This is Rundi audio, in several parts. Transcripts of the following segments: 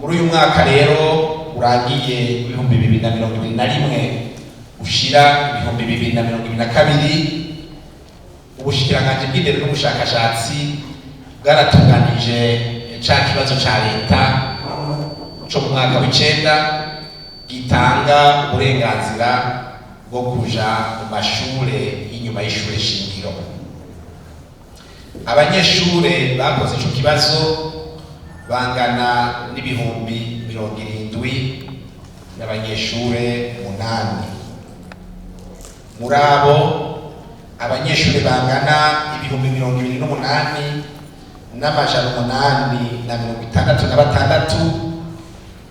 Muri uyu mwaka rero urangiye 2021 ushira 2022, ubushikiranganji bw'indero n'ubushakashatsi bwaratunganije ca kibazo ca leta co mu mwaka w'icenda gitanga uburenganzira bwo kuja mu mashure y'inyuma y'ishure shingiro. Abanyeshure bakoze ico kibazo bangana n'70,000 n'abanyeshure 8. Muri abo, abanyeshure bangana 28,866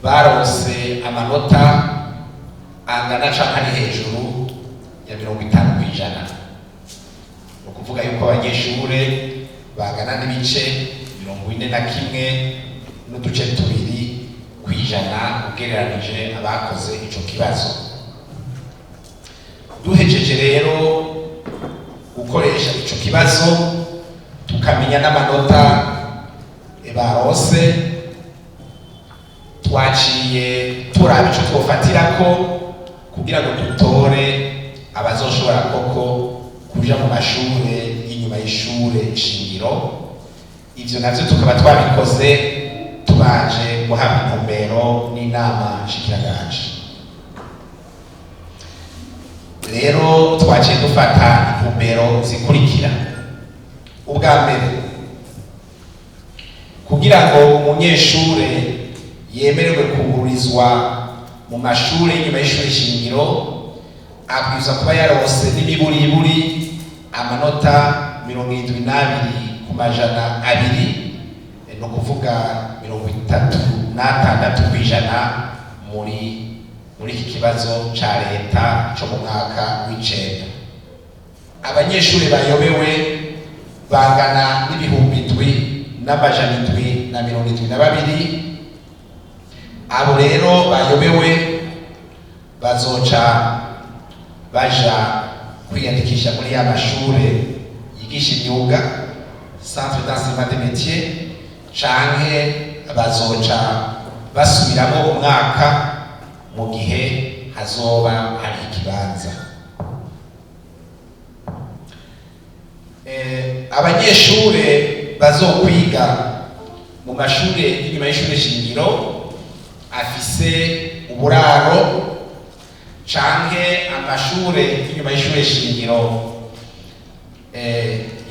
baronse amanota angana canke ari hejuru ya 50%. Ni ukuvuga yuko abanyeshure bangana n'ibice 41.2% ugereranije abakoze ico kibazo. Duhejeje rero gukoresha ico kibazo, tukamenya n'amanota baronse, twaciye turaba ico twofatirako kugira ngo dutore abazoshobora koko kuja mu mashure y'inyuma y'ishure shingiro. Ivyo navyo tukaba twabikoze tubanje guhabwa intumbero n'inama nshikiranganji. Rero twaciye dufata intumbero zikurikira: ubwa mbere, kugira ngo umunyeshure yemererwe kugurizwa mu mashure y'inyuma y'ishure shingiro, abwirizwa kuba yaronse n'imiburiburi amanota 72%, ni ukuvuga 36% muri iki kibazo ca leta co mu mwaka w'icenda. Abanyeshuri bayobewe bangana n'7,772. Abo rero bayobewe bazoca baja kwiyandikisha muri ya mashure yigisha imyuga, centre d'enseignement des métiers, canke bazoca basubiramo umwaka mu gihe hazoba hari ikibanza. Abanyeshure bazokwiga mu mashure y'inyuma y'ishure shingiro afise uburaro canke amashure y'inyuma y'ishure shingiro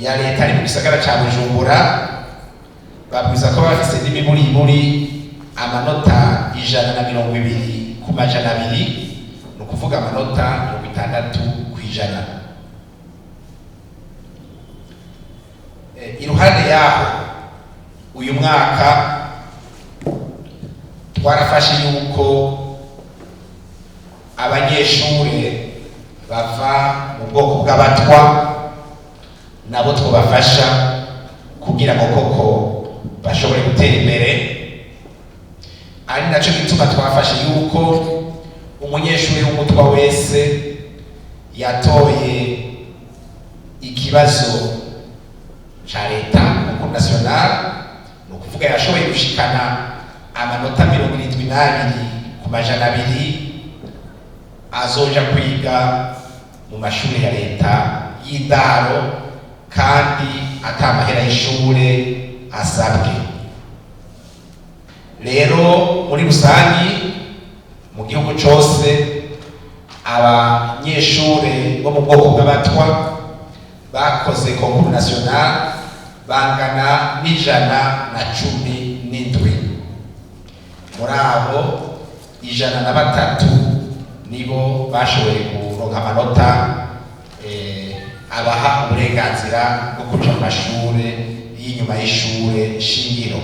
ya leta ari mu gisagara ca Bujumbura, babwiza ko bafise n'imiburiburi amanota 120%, ni ukuvuga amanota 60%. Iruhande yaho, uyu mwaka twarafashe yuko abanyeshure bava mu bwoko bw'abatwa nabo twobafasha kugira ngo koko bashobore gutera imbere, ari naco gituma twafashe yuko umunyeshuri w'umutwa wese yatoye ikibazo ca leta, concours national, ni ukuvuga yashoboye gushikana amanota 72%, azoja kwiga mu mashuri ya leta y'indaro kandi ata mahera y'ishure asabwe. Rero muri rusangi, mu gihugu cose, abanyeshure bo mu bwoko bw'abatwa bakoze concours national bangana n'117. Muri abo, 103 nibo bashoboye kuronka amanota abaha uburenganzira bwo kuja mu mashure y'inyuma y'ishure shingiro.